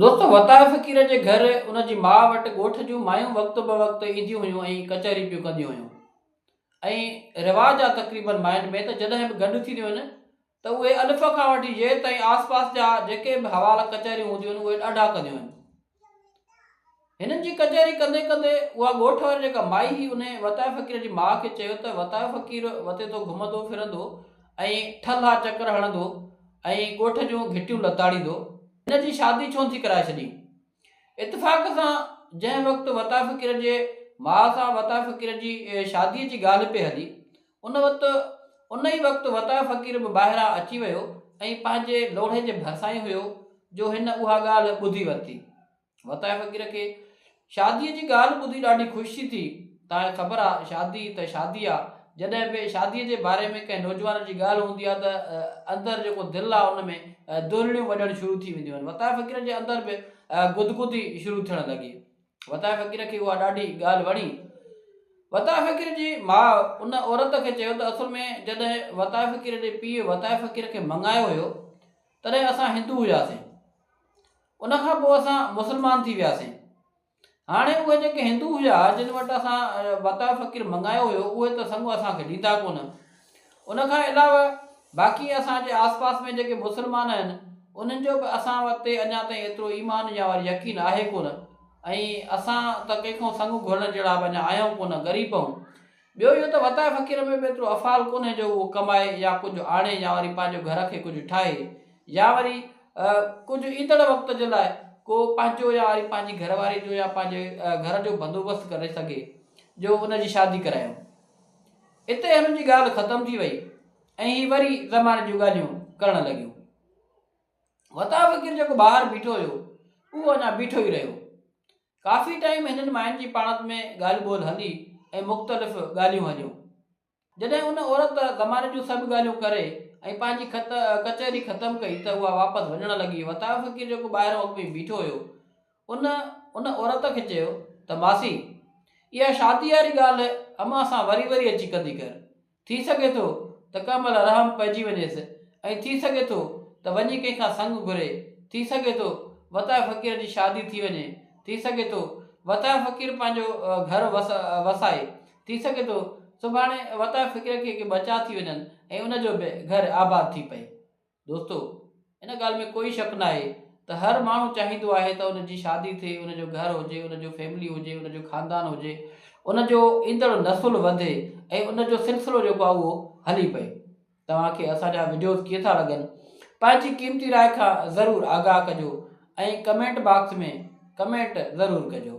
دوستو وتايو فقير جي گهر ان جي ماء وٽ ڳوٺ جون مايون وقت به وقت اينديون هيون ۽ ڪچهري پيون ڪنديون هيون ۽ رواج آ تقريبن ماين ۾ ته جڏهن به گڏ ٿينديون آهن ته اهي الف کان وٺي يي تائين آس پاس جا جيڪي به حوال ڪچهريون هونديون آهن اهي ڏاڍا ڪنديون آهن. هنن جي ڪچهري ڪندي ڪندي اها ڳوٺ واري جيڪا مائي هئي انهي وتايو فقير جي ماء کي چيو ته وتايو فقير وتي ٿو گهمندو ڦرندو ۽ ٺلها چڪر هڻندو ۽ ڳوٺ جون گهٽيون لتاڙيندو. هن جي شادي ڇو نٿي ڪرائي ڇڏين؟ اتفاق سان جنهن وقت وتايو فقير جي ماء سان وتايو فقير جي شاديء جي ڳالهه پئي هلي، ان وقت ان ئي وقت وتايو فقير به ٻاهران اچي ويو ۽ پنهنجي لوڙهي جي ڀرسان ئي هيو جو هن اها ڳالهه ٻڌي ورتي. وتايي فقير کي شاديء جي ڳالهه ٻڌي ڏاڍي خوشي ٿي. توهان کي خبر آ، شادي ته شادي آ. جڏهن به شاديء جي باري ۾ ڪنهن نوجوان جي ڳالهه هوندي آ ته اندر جيڪو دل آ ان ۾ دهلڙيون وڄڻ شروع ٿي وينديون آهن. وتايي فقير جي اندر به گدگدي شروع ٿيڻ لڳي. وتايي فقير کي اها ڏاڍي ڳالهه وڻي. وتايي فقير جي ماء ان عورت کي چيو ته اصل ۾ جڏهن وتايي فقير جي پيء وتايي فقير کي مڱايو هيو تڏهن اسان هندو هياسين. ان کان پوء اسان مسلمان ٿي وياسين. هاڻي اهي جيڪي هندو هيا، جن وٽ اسان وتايو فقير مڱايو هيو، اهي ته سڱ اسان کي ڏيندا ڪونه. ان کان علاوه باقي اسان جي آس پاس ۾ جيڪي مسلمان آهن، انهن جو به اسان تي اڃا تائين ايترو ايمان يا وري يقين آهي ڪونه ۽ اسان ته ڪنهن کان سڱ گهرڻ جهڙا به اڃا آهيون ڪونه، غريب آهيون. ٻيو اهو ته وتايي فقير ۾ به ايترو افعال ڪونهي جو اهو ڪمائي يا ڪجهه آڻي يا وري پنهنجو گهر کي ڪجهه ٺاهي يا وري ڪجهه ايندڙ وقت جي لاء ڪو پنهنجو يا وري پنهنجي گهر واري جو يا پنهنجي گهر جو بندوبست ڪري سگهي جو ان جي شادي ڪرايون. اتي هنن جي ڳالهه ختم ٿي وئي ۽ هي وري زماني جون ڳالهيون ڪرڻ لڳيون. وتايو فقير جيڪو ٻاهر بيٺو هيو اهو اڃا بيٺو ئي رهيو. ڪافي ٽائيم هنن ماين جي پاڻ ۾ ڳالهه ٻولهه هلي ۽ مختلف ڳالهيون هليون. جڏهن ان عورت زماني جون سڀ ڳالهيون ڪري ۽ پنهنجي ڪچهري ختم ڪئي ته اها واپس وڃڻ لڳي. وتايو فقير جيڪو ٻاهران اڳ ۾ بيٺو هيو ان ان عورت کي چيو ته ماسي اها شادي واري ڳالهه امان سان وري وري اچي ڪندي ڪر. ٿي سگهي ٿو ته ڪنهن مهل رحم پئجي وڃيس ۽ ٿي سگهي ٿو ته وڃي ڪنهن کان سڱ گهري، ٿي سگهي ٿو وتايو فقير جي شادي ٿي وڃي، ٿي سگهي ٿو وتايو فقير پنهنجو گهر وسائي، ٿي سگهي ٿو سڀاڻي وتايو فقير کي ڪي ٻچا ٿي وڃن ۽ ان جو به گهر آباد ٿي پئي. دوستو! ان ڳالهه ۾ ڪوئي شڪ ناهي ته هر ماڻهو چاهيندو آهي ته ان جي شادي ٿئي، ان جو گهر هجي، ان جو فيملي هجي، ان جو خاندان هجي، ان جو ايندڙ نسل وڌي ۽ ان جو سلسلو جيڪو آهي اهو هلي پئي. توهان کي اسان جا وڊيوز ڪيئن ٿا لڳن؟ پنهنجي قيمتي راء کان ضرور آگاهه ڪجو ۽ ڪمينٽ باڪس ۾ ڪمينٽ ضرور ڪجو.